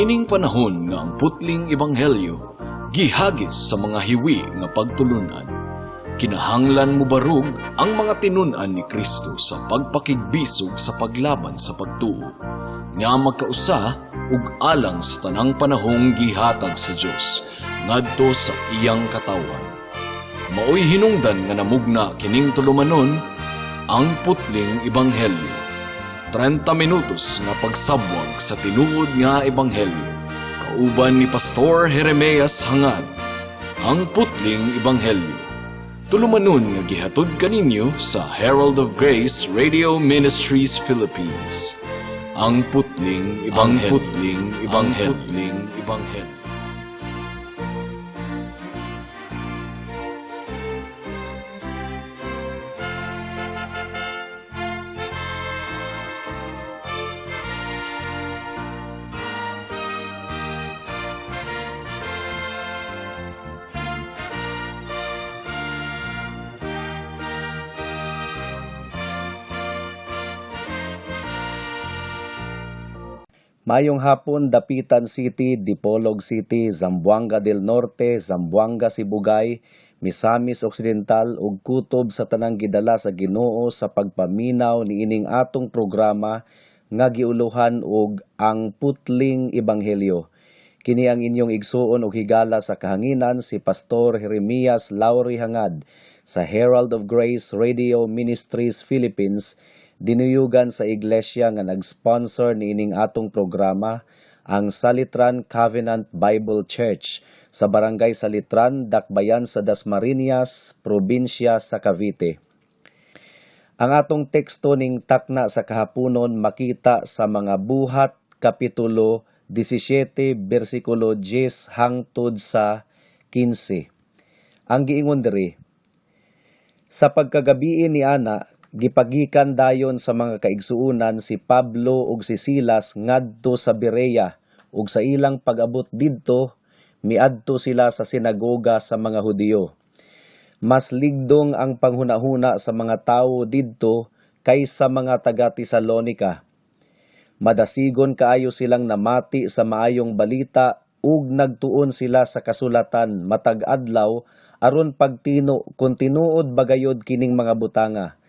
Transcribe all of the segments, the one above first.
Niining panahon nga ang putling ebanghelyo gihagis sa mga hiwi nga pagtulunan, kinahanglan mobarog ang mga tinun-an ni Kristo sa pagpakigbisog sa paglaban sa pagtuo nga magkausa ug alang sa tanang panahong gihatag sa Dios ngadto sa iyang katawhan. Maoy hinungdan nga namugna kining tulumanon, Ang Putling Ebanghelyo. 30 minutos nga pagsabwag sa tinuod nga ebanghelyo. Kauban ni Pastor Jeremias Hangad. Ang Putling Ebanghelyo. Tulumanon nga gihatod kaninyo sa Herald of Grace Radio Ministries Philippines. Ang Putling Ebanghelyo. Ang Putling Ebanghelyo. Ang Putling Ebanghelyo. Maayong hapon, Dapitan City, Dipolog City, Zamboanga del Norte, Zamboanga Sibugay, Misamis Occidental ug kutob sa tanang gidala sa Ginoo sa pagpaminaw niining atong programa nga giuluhan og Ang Putling Ebanghelyo. Kini ang inyong igsuon og higala sa kahanginan, si Pastor Jeremias Lauri Hangad sa Herald of Grace Radio Ministries Philippines, dinuyugan sa iglesia nga nag-sponsor niining atong programa, ang Salitran Covenant Bible Church sa Barangay Salitran, Dakbayan sa Dasmariñas, probinsya sa Cavite. Ang atong teksto ning takna sa kahaponon makita sa Mga Buhat Kapitulo 17 bersikulo 10 hangtod sa 15. Ang giingon diri: "Sa pagkagabii ni ana, gipagikan dayon sa mga kaigsuonan si Pablo ug si Silas ngadto sa Berea, ug sa ilang pag-abot didto, miadto sila sa sinagoga sa mga Hudiyo. Mas ligdong ang panghunahuna sa mga tawo didto kaysa mga taga Tesalonika. Madasigon kaayo silang namati sa maayong balita ug nagtuon sila sa kasulatan matag adlaw aron pagtino kung tinuod bagayod kining mga butanga.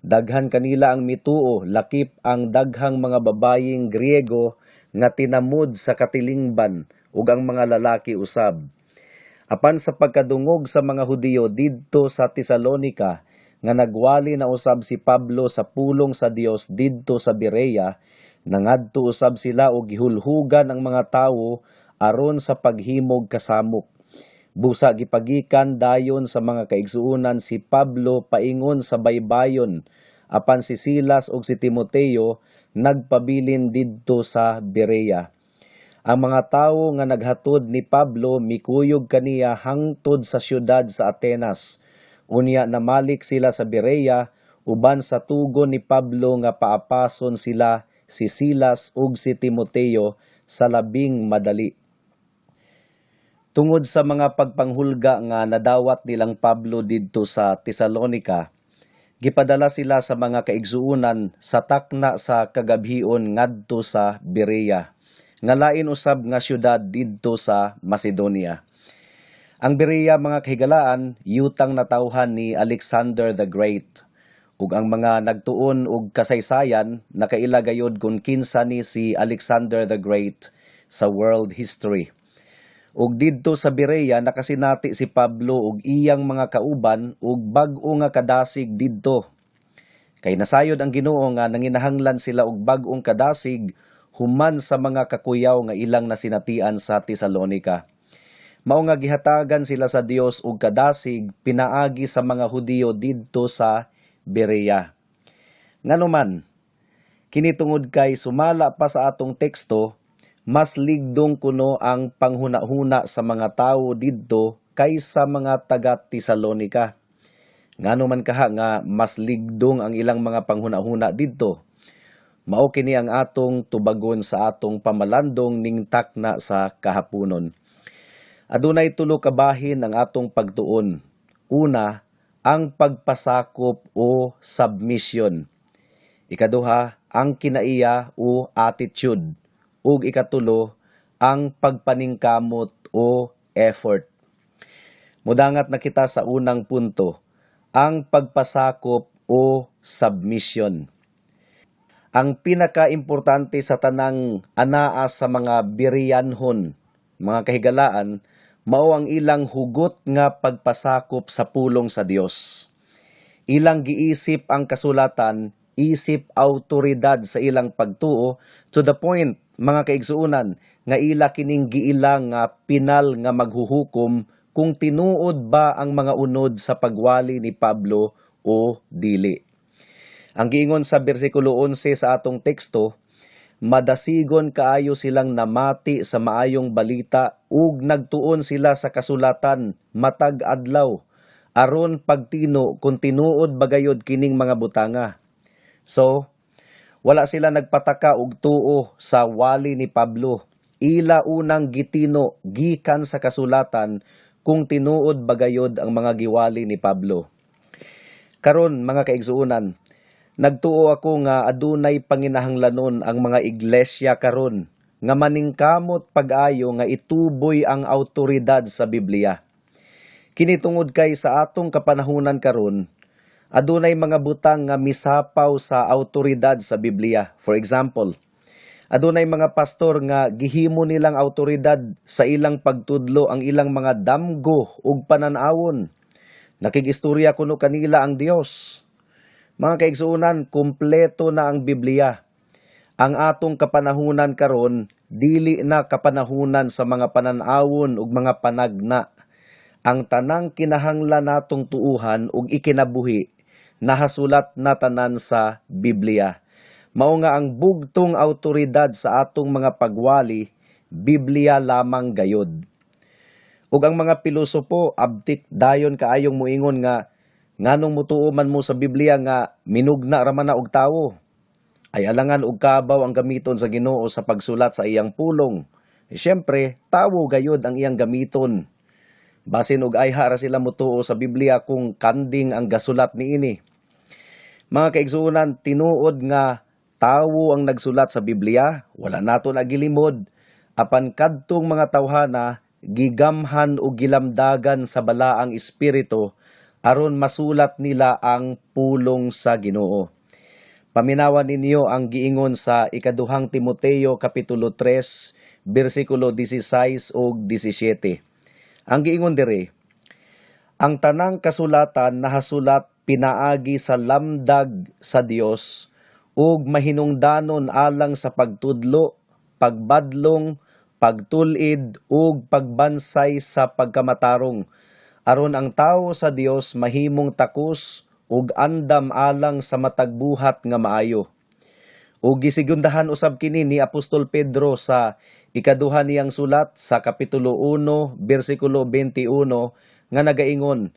Daghan kanila ang mituo, lakip ang daghang mga babayeng Griego nga tinamod sa katilingban ug ang mga lalaki usab. Apan sa pagkadungog sa mga Hudiyo didto sa Tesalonika nga nagwali na usab si Pablo sa pulong sa Dios didto sa Berea, nangadto usab sila og gihulhugan ang mga tawo aron sa paghimog kasamok. Busa gipagikan dayon sa mga kaigsuonan si Pablo paingon sa baybayon, apan si Silas ug si Timoteo nagpabilin didto sa Berea. Ang mga tawo nga naghatod ni Pablo mikuyog kaniya hangtod sa syudad sa Atenas. Unya namalik sila sa Berea uban sa tugon ni Pablo nga paapason sila si Silas ug si Timoteo sa labing madali." Tungod sa mga pagpanghulga nga nadawat nilang Pablo didto sa Tesalonika, gipadala sila sa mga kaigsuonan sa takna sa kagabhion ngadto sa Berea, nga lain usab nga syudad didto sa Macedonia. Ang Berea, mga kahigalaan, yutang natawhan ni Alexander the Great. Ug ang mga nagtuon og kasaysayan nakaila gayod kung kinsa ni si Alexander the Great sa world history. Ug didto sa Berea nakasinati si Pablo ug iyang mga kauban og bag-o nga kadasig didto. Kay nasayod ang Ginoo nga nanginahanglan sila og bag-ong kadasig human sa mga kakuyaw nga ilang nasinatian sa Tesalonika. Mao nga gihatagan sila sa Dios og kadasig pinaagi sa mga Hudiyo didto sa Berea. Ngano man, kini tungod kay sumala pa sa atong teksto, mas ligdong kuno ang panghunahuna sa mga tawo didto kaysa mga taga Tesalonika. Ngano man kaha nga mas ligdong ang ilang mga panghunahuna didto? Mao kini ang atong tubagon sa atong pamalandong ning takna sa kahaponon. Adunay tulo ka bahin ang atong pagtuon. Una, ang pagpasakop o submission. Ikaduha, ang kinaiya o attitude. Ug ikatulo, ang pagpaningkamot o effort. Mudangat na kita sa unang punto, ang pagpasakop o submission. Ang pinakaimportante sa tanang anaa sa mga Bereanhon, mga kahigalaan, mao ang ilang hugot nga pagpasakop sa pulong sa Dios. Ilang giisip ang kasulatan, isip autoridad sa ilang pagtuo, to the point, mga kaigsuonan, nga ila kining giilang nga pinal nga maghuhukom kung tinuod ba ang mga unod sa pagwali ni Pablo o dili. Ang giingon sa bersikulo 11 sa atong teksto, madasigon kaayo silang namati sa maayong balita ug nagtuon sila sa kasulatan matag adlaw aron pagtino kung tinuod bagayod kining mga butanga. So, wala sila nagpataka og tuo sa wali ni Pablo. Ila unang gitino gikan sa kasulatan kung tinuod bagayod ang mga giwali ni Pablo. Karon, mga kaigsuonan, nagtuo ako nga adunay panginahanglanon ang mga iglesia karon nga maningkamot pag-ayo nga ituboy ang autoridad sa Biblia. Kini tungod kay sa atong kapanahunan karon, adunay mga butang nga misapaw sa autoridad sa Biblia. For example, adunay mga pastor nga gihimo nilang autoridad sa ilang pagtudlo ang ilang mga damgo ug panan-awon. Nakigistorya kuno kanila ang Dios. Mga kaigsuonan, kumpleto na ang Biblia. Ang atong kapanahunan karon dili na kapanahunan sa mga panan-awon ug mga panagna. Ang tanang kinahanglan natong tuuhan ug ikinabuhi nahasulat na tanan sa Biblia. Mao nga ang bugtong autoridad sa atong mga pagwali, Biblia lamang gayod. Ug ang mga pilosopo abtik dayon kaayong muingon nga nganong mutuo man mo sa Biblia nga minugna ra man na og tawo. Ay alangan og kabaw ang gamiton sa Ginoo sa pagsulat sa iyang pulong. E siyempre, tawo gayod ang iyang gamiton. Basin og ayha ra sila mutuo sa Biblia kung kanding ang gasulat niini. Mga kaigsuonan, tinuod nga tawo ang nagsulat sa Biblia, wala nato na gilimod. Apan kadtong mga tawhana gigamhan o gilamdagan sa balaang espiritu aron masulat nila ang pulong sa Ginoo. Paminawan ninyo ang giingon sa ikaduhang Timoteo kapitulo 3 bersikulo 16 ug 17. Ang giingon diri, ang tanang kasulatan nahasulat pinaagi sa lamdag sa Dios ug mahinungdanon alang sa pagtudlo, pagbadlong, pagtul-id ug pagbansay sa pagkamatarong, aron ang tawo sa Dios mahimong takos ug andam alang sa matag buhat nga maayo. Ug gisigundahan usab kini ni Apostol Pedro sa ikaduha niyang sulat sa kapitulo 1 bersikulo 21 nga nagaingon,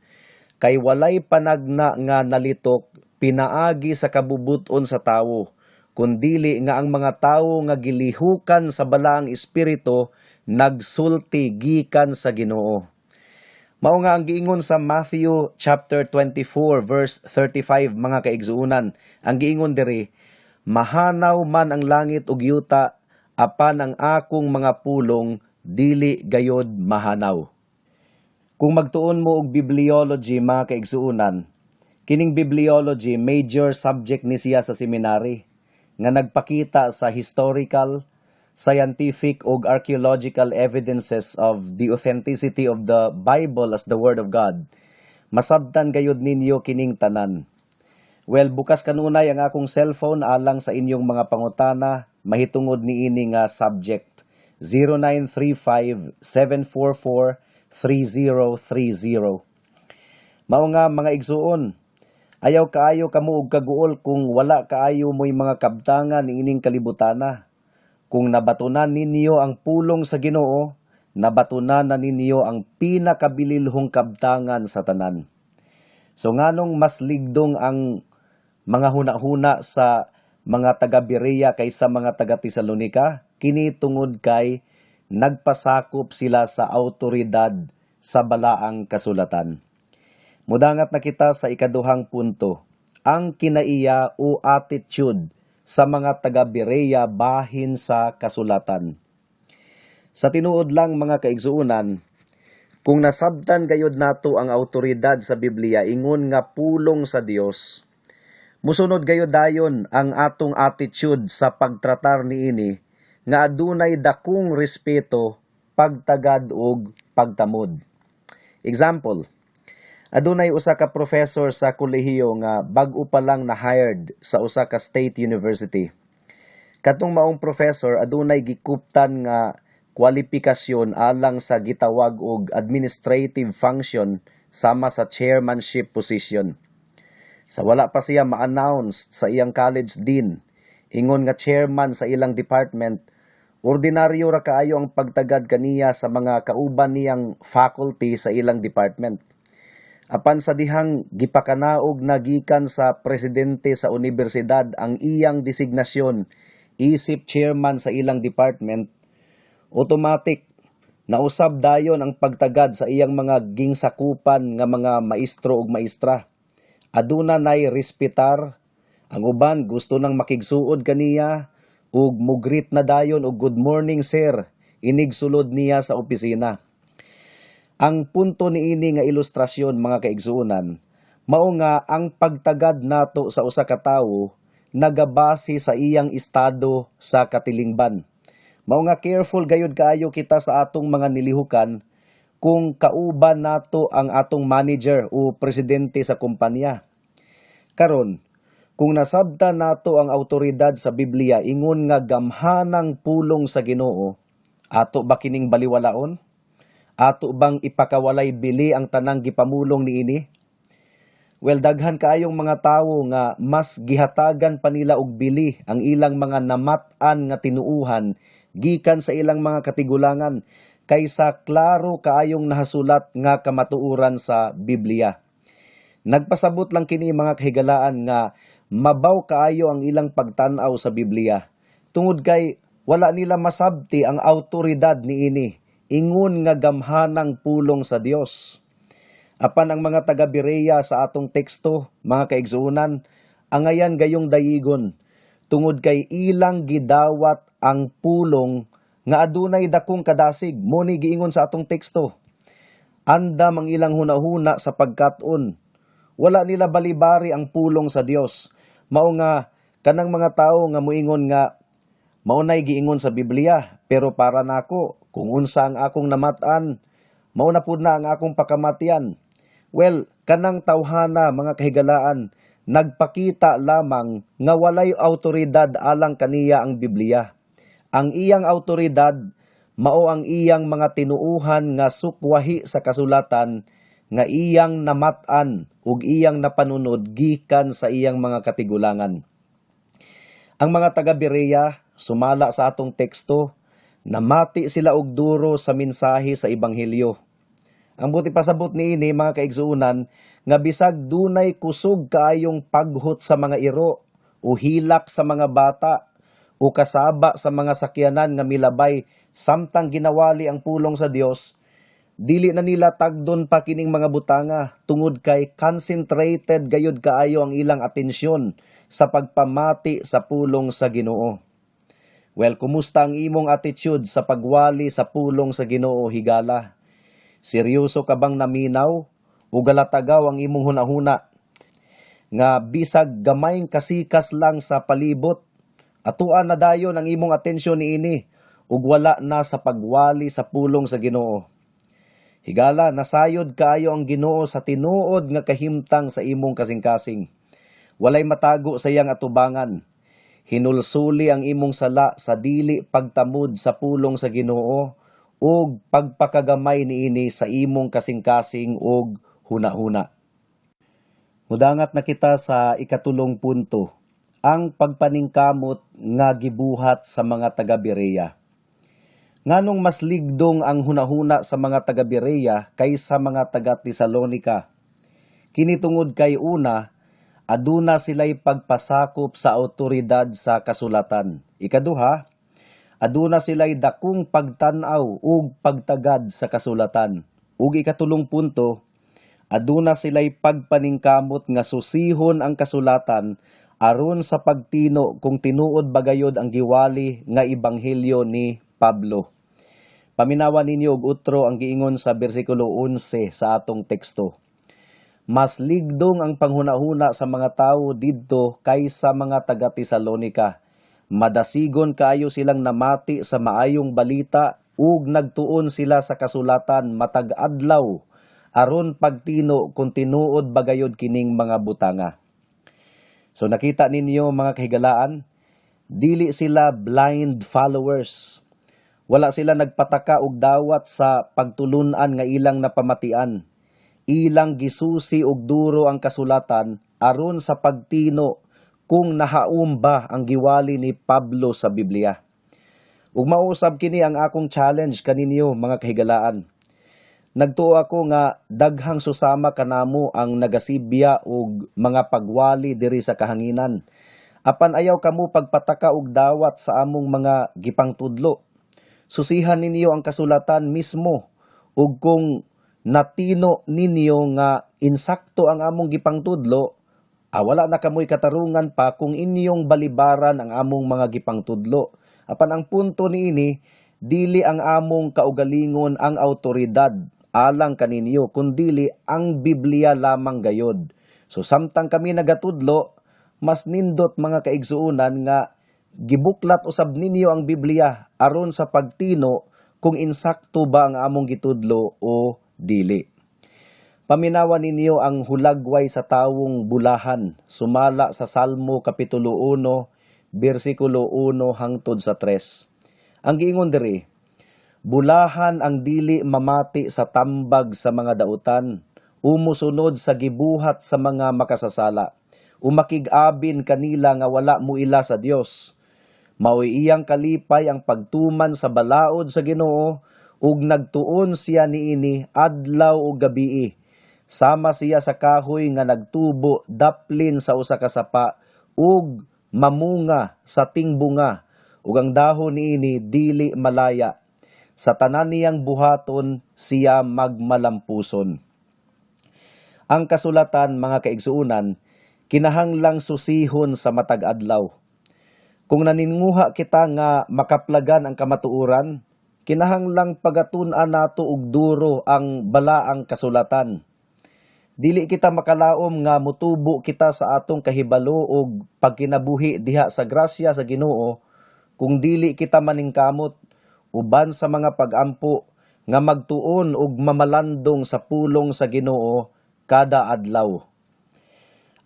kay walay panagna nga nalitok pinaagi sa kabubuton sa tawo, kundili nga ang mga tawo nga gilihukan sa balaang espiritu nagsulti gikan sa Ginoo. Mao nga ang giingon sa Matthew chapter 24 verse 35, mga kaigsuonan, ang giingon diri, mahanaw man ang langit ug yuta, apan ang akong mga pulong dili gayod mahanaw. Kung magtuon mo og bibliology, mga kaigsuonan, kining bibliology major subject ni siya sa seminary nga nagpakita sa historical, scientific ug archaeological evidences of the authenticity of the Bible as the Word of God. Masabtan gayud ninyo kining tanan. Well, bukas kanunay ang akong cellphone alang sa inyong mga pangutana mahitungod niini nga subject. 0935 744 3030. Mao nga, mga igsuon, ayaw kaayo kamo og kaguol kung wala kaayo mo'y mga kabtangan niining kalibutana. Kung nabatunan ninyo ang pulong sa Ginoo, nabatunan na ninyo ang pinakabililhong kabtangan sa tanan. So nganong mas ligdong ang mga huna-huna sa mga taga Berea kaysa mga taga Tesalonika? Kini tungod kay nagpasakop sila sa autoridad sa balaang kasulatan. Mudangat na kita sa ikaduhang punto, ang kinaiya o attitude sa mga taga Berea bahin sa kasulatan. Sa tinuod lang, mga kaigsuonan, kung nasabtan gayud nato ang autoridad sa Biblia ingon nga pulong sa Dios, musunod gayud dayon ang atong attitude sa pagtratar niini nga adunay dakong respeto, pagtagad ug pagtamod. Example, adunay usa ka professor sa kolehiyo nga bag-o pa lang na hired sa usa ka state university. Katong maong professor adunay gikuptan nga kwalifikasyon alang sa gitawag og administrative function sama sa chairmanship position. Sa wala pa siya ma-announce sa iyang college dean ingon nga chairman sa ilang department, ordinaryo ra kaayo ang pagtagad kaniya sa mga kauban niyang faculty sa ilang department. Apan sa dihang gipakanaog na gikan sa presidente sa unibersidad ang iyang designasyon isip chairman sa ilang department, automatic nausab dayon ang pagtagad sa iyang mga gingsakupan nga mga maestro ug maestra. Aduna nay respetar, ang uban gusto nang makigsuod kaniya ug mugreet na dayon og "Good morning, sir" inig sulod niya sa opisina. Ang punto niini nga ilustrasyon, mga kaigsuonan, mao nga ang pagtagad nato sa usa ka tawo nagabase sa iyang estado sa katilingban. Mao nga careful gayud kaayo kita sa atong mga nilihukan kung kauban nato ang atong manager o presidente sa kumpanya. Karon, kung nasabtan nato ang autoridad sa Biblia ingon nga gamhanang pulong sa Ginoo, ato ba kining baliwalaon? Ato bang ipakawalay bili ang tanang gipamulong niini? Well, daghan kaayong mga tawo nga mas gihatagan pa nila og bili ang ilang mga namat-an nga tinuuhan gikan sa ilang mga katigulangan kaysa klaro kaayong nahasulat nga kamatuoran sa Biblia. Nagpasabot lang kini, mga kahigalaan, nga mabaw kaayo ang ilang pagtan-aw sa Biblia. Tungod kay wala nila masabti ang autoridad niini ingon nga gamhanang pulong sa Dios. Apan ang mga taga Berea sa atong teksto, mga kaigsuonan, angayan gayong dayigon tungod kay ilang gidawat ang pulong nga adunay dakong kadasig. Mao ni giingon sa atong teksto. Andam ang ilang hunahuna sa pagkat-on. Wala nila balibari ang pulong sa Dios. Mao nga kanang mga tawo nga muingon nga mao nay giingon sa Biblia, pero para nako, kung unsa ang akong namat-an, mao na pud na ang akong pakamatian. Well, kanang tawhana, mga kahigalaan, nagpakita lamang nga walay autoridad alang kaniya ang Biblia. Ang iyang autoridad mao ang iyang mga tinuuhan nga sukwahi sa kasulatan nga iyang namat-an ug iyang napanunod gikan sa iyang mga katigulangan. Ang mga taga Berea, sumala sa atong teksto, namati sila og duro sa mensahe sa ebanghelyo. Ang buot ipasabot niini, mga kaigsuonan, nga bisag dunay kusog kaayong paghot sa mga iro o hilak sa mga bata o kasaba sa mga sakyanan nga milabay samtang ginawali ang pulong sa Dios, dili na nila tagdon pa kining mga butanga tungod kay concentrated gayud kaayo ang ilang atensyon sa pagpamati sa pulong sa Ginoo. Well, kumusta ang imong attitude sa pagwali sa pulong sa Ginoo, higala? Seryoso ka bang naminaw o galatagaw ang imong hunahuna nga bisag gamayng kasikas lang sa palibot, atuan na dayon ang imong atensyon niini ug wala na sa pagwali sa pulong sa Ginoo? Higala, nasayod kaayo ang Ginoo sa tinuod nga kahimtang sa imong kasing-kasing. Walay matago sa iyang atubangan. Hinulsuli ang imong sala sa dili pagtamod sa pulong sa Ginoo ug pagpakagamay niini sa imong kasing-kasing ug hunahuna. Mudangat na kita sa ikatulong punto, ang pagpaningkamot nga gibuhat sa mga taga Berea. Nganong mas ligdong ang hunahuna sa mga taga Berea kaysa mga taga Tesalonika? Kini tungod kay una, aduna sila'y pagpasakop sa autoridad sa kasulatan. Ikaduha, aduna sila'y dakong pagtan-aw ug pagtagad sa kasulatan. Ug ikatulong punto, aduna sila'y pagpaningkamot nga susihon ang kasulatan aron sa pagtino kung tinuod ba gayod ang giwali nga ebanghelyo ni Pablo. Paminawa ninyo og utro ang giingon sa bersikulo 11 sa atong teksto. Mas ligdong ang panghunahuna sa mga tawo didto kaysa mga taga Tesalonika. Madasigon kaayo silang namati sa maayong balita ug nagtuon sila sa kasulatan matag adlaw aron pagtino kung tinuod bagayod kining mga butanga. So nakita ninyo, mga kahigalaan, dili sila blind followers. Wala sila nagpataka og dawat sa pagtulunan nga ilang napamatian. Ilang gisusi og duro ang kasulatan aron sa pagtino kung nahaom ba ang giwali ni Pablo sa Biblia. Ug mausab kini ang akong challenge kaninyo, mga kahigalaan. Nagtuo ako nga daghang susama kanamo ang nagasibya og mga pagwali diri sa kahanginan. Apan ayaw kamo pagpataka og dawat sa among mga gipangtudlo. Susihan ninyo ang kasulatan mismo ug kung natino ninyo nga insakto ang among gipangtudlo, wala na kamoy katarungan pa kung inyong balibaran ang among mga gipangtudlo. Apan ang punto niini, dili ang among kaugalingon ang autoridad alang kaninyo, kundili ang Biblia lamang gayod. So samtang kami nagatudlo, mas nindot, mga kaigsuonan, nga gibuklat usab ninyo ang Biblia aron sa pagtino kung insakto ba ang among gitudlo o dili. Paminawa ninyo ang hulagway sa tawong bulahan sumala sa Salmo kapitulo 1 bersikulo 1 hangtod sa 3. Ang giingon diri, "Bulahan ang dili mamati sa tambag sa mga dautan, o musunod sa gibuhat sa mga makasasala, o makig-abin kanila nga wala muila sa Dios. Maoy iyang kalipay ang pagtuman sa balaod sa Ginoo ug nagtuon siya niini adlaw ug gabii. Sama siya sa kahoy nga nagtubo daplin sa usa ka sapa ug mamunga sa tingbunga ug ang dahon niini dili malaya. Sa tanan niyang buhaton siya magmalampuson." Ang kasulatan, mga kaigsuonan, kinahanglang susihon sa matag adlaw. Kung naninguha kita nga makaplagan ang kamatuoran, kinahanglang pagatun-an nato og duro ang balaang kasulatan. Dili kita makalaom nga mutubo kita sa atong kahibalo og pagkinabuhi diha sa grasya sa Ginoo kung dili kita maningkamot uban sa mga pag-ampo nga magtuon og mamalandong sa pulong sa Ginoo kada adlaw.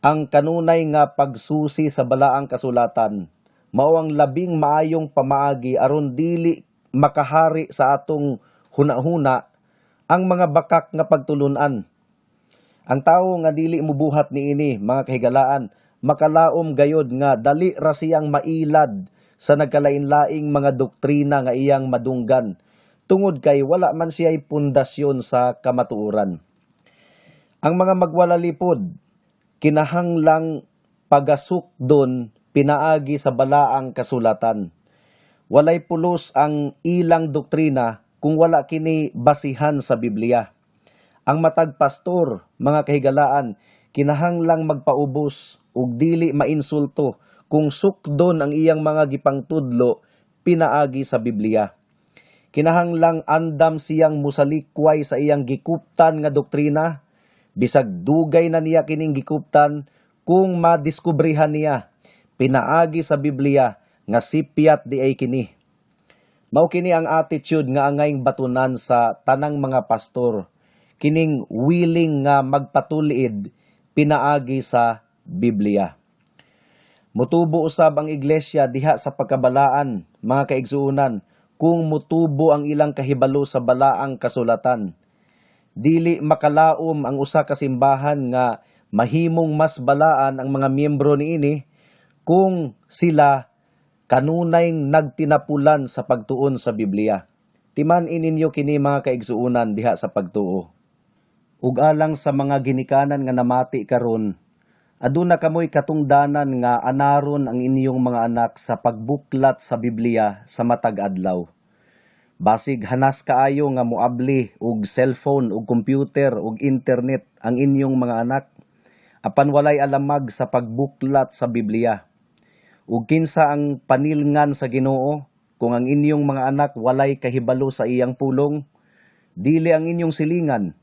Ang kanunay nga pagsusi sa balaang kasulatan mao ang labing maayong pamaagi aron dili makahari sa atong hunahuna ang mga bakak nga pagtulunan. Ang tawo nga dili mubuhat niini, mga kahigalaan, makalaom gayod nga dali ra siyang mailad sa nagkalain-laing mga doktrina nga iyang madunggan tungod kay wala man siya'y pundasyon sa kamatuoran. Ang mga magwalalipod kinahanglang pagasukdon pinaagi sa balaang kasulatan. Walay pulos ang ilang doktrina kung wala kini basihan sa Biblia. Ang matag pastor, mga kahigalaan, kinahanglang magpaubos ug dili mainsulto kung sukdon ang iyang mga gipangtudlo pinaagi sa Biblia. Kinahanglang andam siyang musalikway sa iyang gikuptan nga doktrina, bisag dugay na niya kining gikuptan, kung madiskubrihan niya pinaagi sa Biblia nga sipyat diay kini. Mao kini ang attitude nga angayng batunan sa tanang mga pastor, kining willing nga magpatulid pinaagi sa Biblia. Mutubo usab ang iglesia diha sa pagkabalaan, mga kaigsuonan, kung mutubo ang ilang kahibalo sa balaang kasulatan. Dili makalaom ang usa ka simbahan nga mahimong mas balaan ang mga miyembro niini kung sila kanunay nagtinapulan sa pagtuon sa Biblia. Timan-i ninyo kini, mga kaigsuonan diha sa pagtuo. Ug alang sa mga ginikanan nga namati karon, aduna kamoy katungdanan nga anaron ang inyong mga anak sa pagbuklat sa Biblia sa matag adlaw. Basig hanas kaayo nga moabli og cellphone ug computer ug internet ang inyong mga anak, apan walay alamag sa pagbuklat sa Biblia. Ug kinsa ang panilngan sa Ginoo? kung ang inyong mga anak walay kahibalo sa iyang pulong? Dili ang inyong silingan,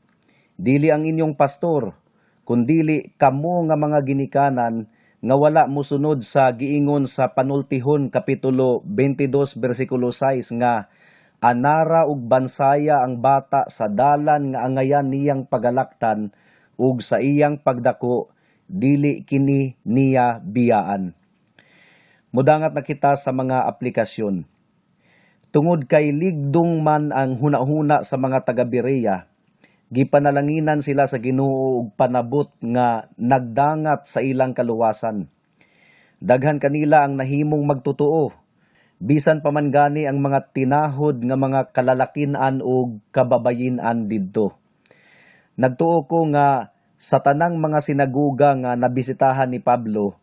dili ang inyong pastor, kundili kamo nga mga ginikanan nga wala mosunod sa giingon sa Panultihon kapitulo 22 bersikulo 6 nga anara ug bansaya ang bata sa dalan nga angayan niyang pagalaktan, ug sa iyang pagdako dili kini niya biyaan. Mudangat na kita sa mga aplikasyon. Tungod kay ligdong man ang hunahuna sa mga taga Berea, gipanalanginan sila sa Ginoo og panabot nga nagdangat sa ilang kaluwasan. Daghan kanila ang nahimong magtotoo. Bisan pa man gani ang mga tinahod nga mga kalalakinan ug kababayin-an didto. Nagtuo ko nga sa tanang mga sinaguga nga nabisitahan ni Pablo,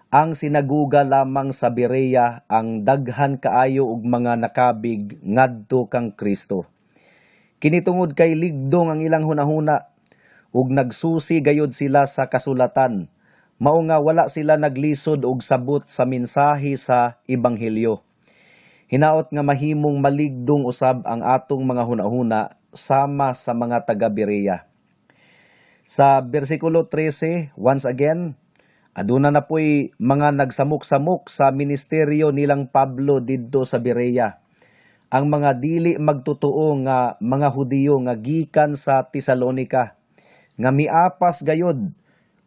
ang sinaguga lamang sa Berea ang daghan kaayo og mga nakabig ngadto kang Kristo. Kini tungod kay ligdong ang ilang hunahuna ug nagsusi gayud sila sa kasulatan. Mao nga wala sila naglisod og sabot sa mensahe sa ebanghelyo. Hinaot nga mahimong maligdong usab ang atong mga hunahuna sama sa mga taga Berea. Sa bersikulo 13, once again, aduna na po'y mga nagsamok-samok sa ministeryo nilang Pablo didto sa Berea. Ang mga dili magtotoo nga mga Hudiyo nga gikan sa Tesalonika nga miapas gayod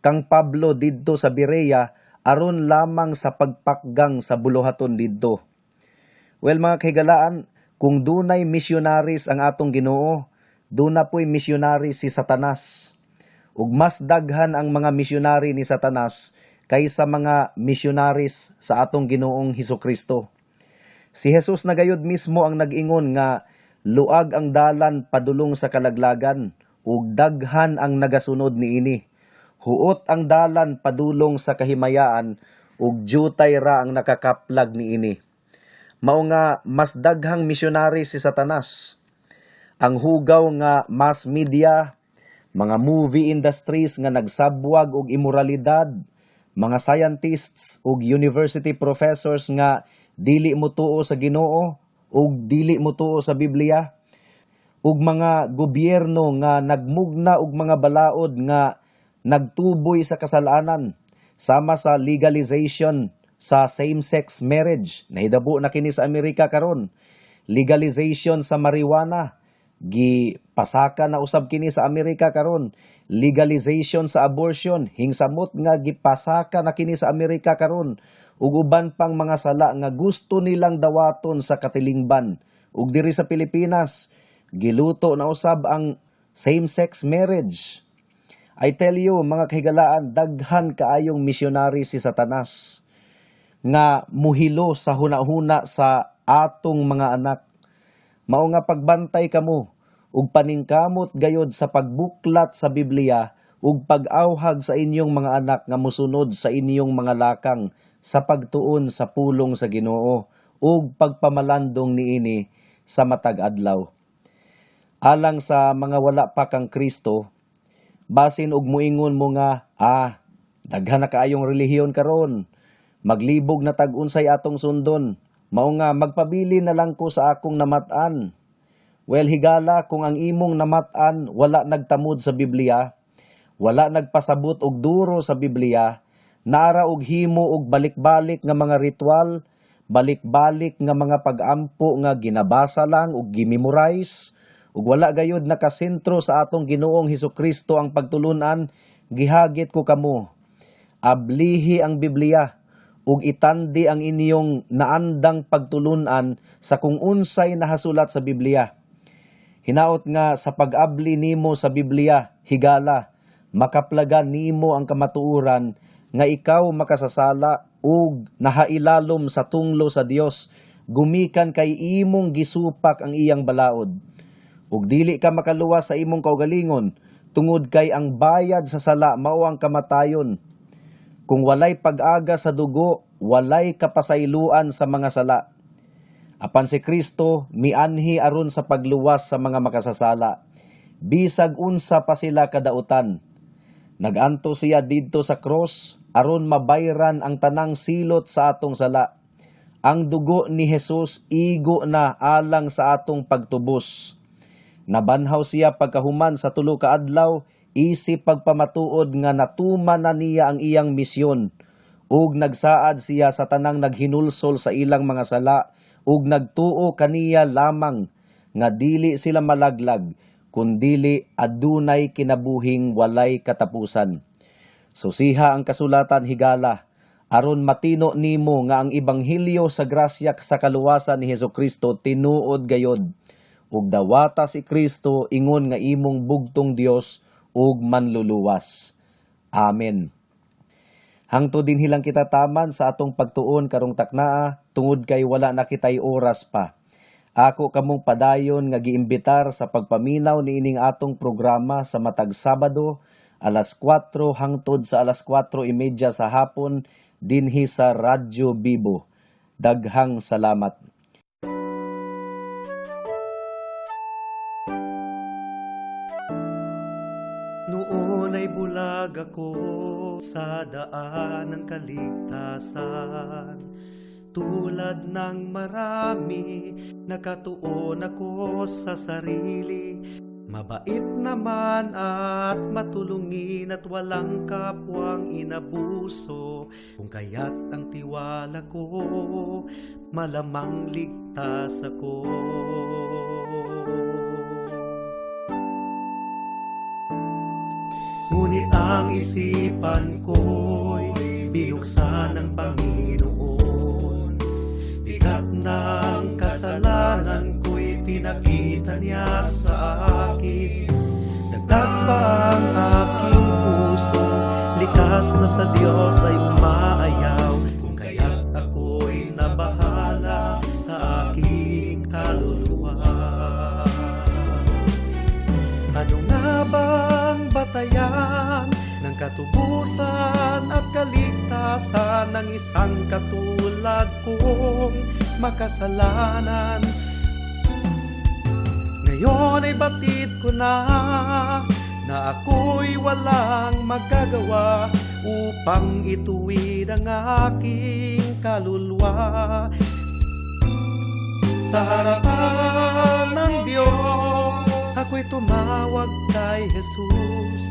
kang Pablo didto sa Berea aron lamang sa pagpakgang sa buluhaton didto. Well, mga kahigalaan, kung dunay missionaries ang atong Ginoo, duna po'y missionary si Satanas. Ug mas daghan ang mga missionary ni Satanas kaysa mga missionaries sa atong Ginoong Hesus Kristo. Si Jesus na gayud mismo ang nag-ingon nga luag ang dalan padulong sa kalaglagan ug daghan ang nagasunod niini. Huot ang dalan padulong sa kahimayaan ug jutay ra ang nakakaplag niini. Mao nga mas daghang misyonary si Satanas. Ang hugaw nga mass media, mga movie industries nga nagsabwag og imoralidad, mga scientists ug university professors nga dili motuo sa Ginoo ug dili motuo sa Biblia, ug mga gobyerno nga nagmugna og mga balaod nga nagtuboy sa kasalanan sama sa legalization sa same-sex marriage. Nahidabo na kini sa Amerika karon. Legalization sa marijuana, gipasaka na usab kini sa Amerika karon. Legalization sa abortion, hingsamot nga gipasaka na kini sa Amerika karon, ug uban pang mga sala nga gusto nilang dawaton sa katilingban. Ug diri sa Pilipinas, giluto na usab ang same-sex marriage. I tell you, mga kahigalaan, daghan kaayong misyonary si Satanas nga muhilo sa hunahuna sa atong mga anak. Mao nga pagbantay kamo ug paningkamot gayod sa pagbuklat sa Biblia ug pag-awhag sa inyong mga anak nga mosunod sa inyong mga lakang sa pagtuon sa pulong sa Ginoo ug pagpamalandong niini sa matag adlaw. Alang sa mga wala pa kang Kristo, basin og muingon mo nga, "Ah, daghan na kaayong relihiyon karon. Maglibog na tag unsay atong sundon. Mao nga magpabili na lang ko sa akong namat-an." Well, higala, kung ang imong namat-an wala nagtamod sa Biblia, wala nagpasabot og duro sa Biblia, nara og himo og balik-balik nga mga ritual, balik-balik nga mga pag-ampo nga ginabasa lang ug gimemorize, ug wala gayud nakasentro sa atong Ginoong Hesukristo ang pagtulunan, gihagit ko kamo. Ablihi ang Biblia ug itandi ang inyong naandang pagtulunan sa kung unsay nahasulat sa Biblia. Hinaot nga sa pag-abli nimo sa Biblia, higala, makaplagan nimo ang kamatuoran nga ikaw makasasala ug nahailalom sa tunglo sa Dios gumikan kay imong gisupak ang iyang balaod. Ug dili ka makaluwas sa imong kaugalingon tungod kay ang bayad sa sala mao ang kamatayon. Kung walay pag-aga sa dugo, walay kapasayloan sa mga sala. Apan si Kristo mianhi aron sa pagluwas sa mga makasasala. Bisag unsa pa sila kadautan. Naganto siya didto sa cross aron mabayran ang tanang silot sa atong sala. Ang dugo ni Jesus igo na alang sa atong pagtubos. Nabanhaw siya pagkahuman sa 3 ka adlaw isip pagpamatuod nga natuman na niya ang iyang misyon ug nagsaad siya sa tanang naghinulsol sa ilang mga sala ug nagtuo kaniya lamang nga dili sila malaglag kundili adunay kinabuhing walay katapusan. Susiha ang kasulatan, higala, aron matino nimo nga ang ebanghelyo sa grasya sa kaluwasan ni Hesus Kristo tinuod gayod ug dawata si Kristo ingon nga imong bugtong Dios ug manluluwas. Amen. Hangtod dinhi lang kita taman sa atong pagtuon karong taknaa tungod kay wala na kitay oras pa. Ako kamong padayon nga giimbitar sa pagpaminaw niining atong programa sa matag Sabado alas 4 hangtod sa alas 4:30 sa hapon dinhi sa Radyo Bibo. Daghang salamat. Noon ay bulag ako sa daan ng kaligtasan. Tulad ng marami, nakatuon ako sa sarili. Mabait naman at matulungin at walang kapwang inabuso. Kung kaya't ang tiwala ko, malamang ligtas ako. Ngunit ang isipan ko'y binuksan ng Panginoon. Bigat ng kasalanan ko'y pinakita niya sa akin. Dagdag pa ang aking puso, likas na sa Diyos ay umaayaw. Kung kaya't ako'y nabahala sa aking kaluluwa. Ano nga bang batayan ng katubusan at kaligtasan ng isang katulad kong makasalanan? Ngayon ay batid ko na na ako'y walang magagawa upang ituwid ang aking kaluluwa. Sa harapan ng Diyos, ako'y tumawag kay Jesus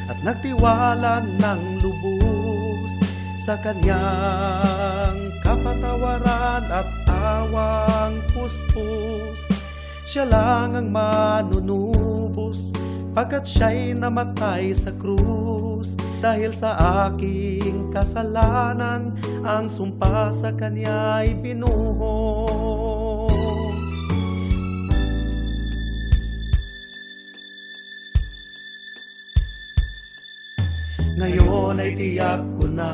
at nagtiwala ng lubos sa kanyang kapatawaran at awang puspos. Siya lang ang manunubos pagkat siya'y namatay sa krus. Dahil sa aking kasalanan, ang sumpa sa kanya'y binuhos. Ngayon ay tiyak ko na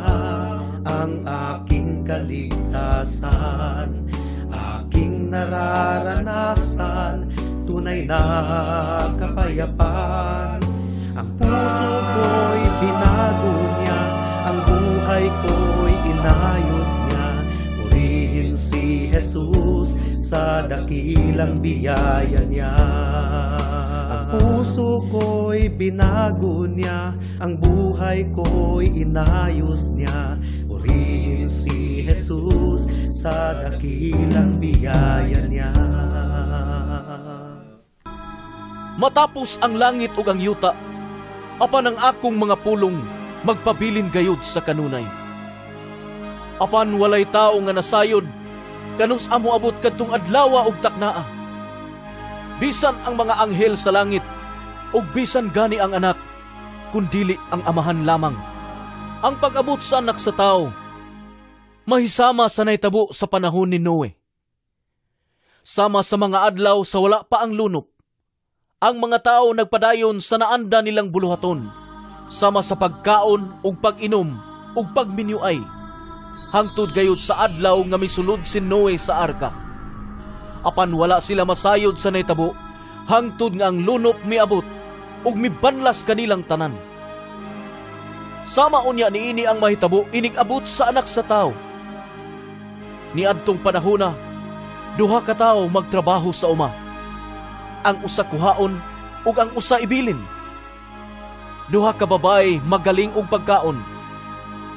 ang aking kaligtasan, aking nararanasan, tunay na kapayapaan. Ang puso ko'y binago niya, ang buhay ko'y inayos niya. Purihin si Jesus sa dakilang biyaya niya. Ang puso ko'y binago niya, ang buhay ko'y inayos niya. Purihin si Jesus sa dakilang biyaya niya. Matapos ang langit ug ang yuta, apan ang akong mga pulong magpabilin gayud sa kanunay. Apan walay tawo nga nasayod kanus-a moabot kadtong adlawa ug taknaa. Bisan ang mga anghel sa langit ug bisan gani ang anak, kundili ang Amahan lamang. Ang pag-abot sa Anak sa Tawo mahisama sa nahitabo sa panahon ni Noe. Sama sa mga adlaw sa wala pa ang lunop, ang mga tao nagpadayon sa naanda nilang buluhaton, sama sa pagkaon ug pag-inom ug pagminyuay, hangtod gayud sa adlaw nga misulod si Noe sa arka. Apan wala sila masayod sa nahitabo, hangtod nga ang lunop miabot ug mibanlas kanilang tanan. Sama unya niini ang mahitabo inig-abot sa Anak sa Tawo. Niadtong panahona, duha ka tawo magtrabaho sa uma. Ang usa kuhaon ug ang usa ibilin. Duha ka babaye magaling og pagkaon.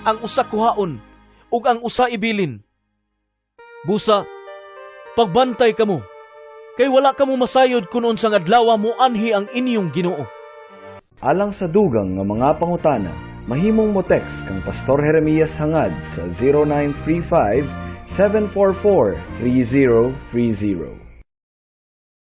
Ang usa kuhaon ug ang usa ibilin. Busa, pagbantay kamo, kay wala kamo masayod kung unsang adlaw mo anhi ang inyong Ginoo. Alang sa dugang nga mga pangutana, mahimong mo text kang Pastor Jeremias Hangad sa 0935 744 3030.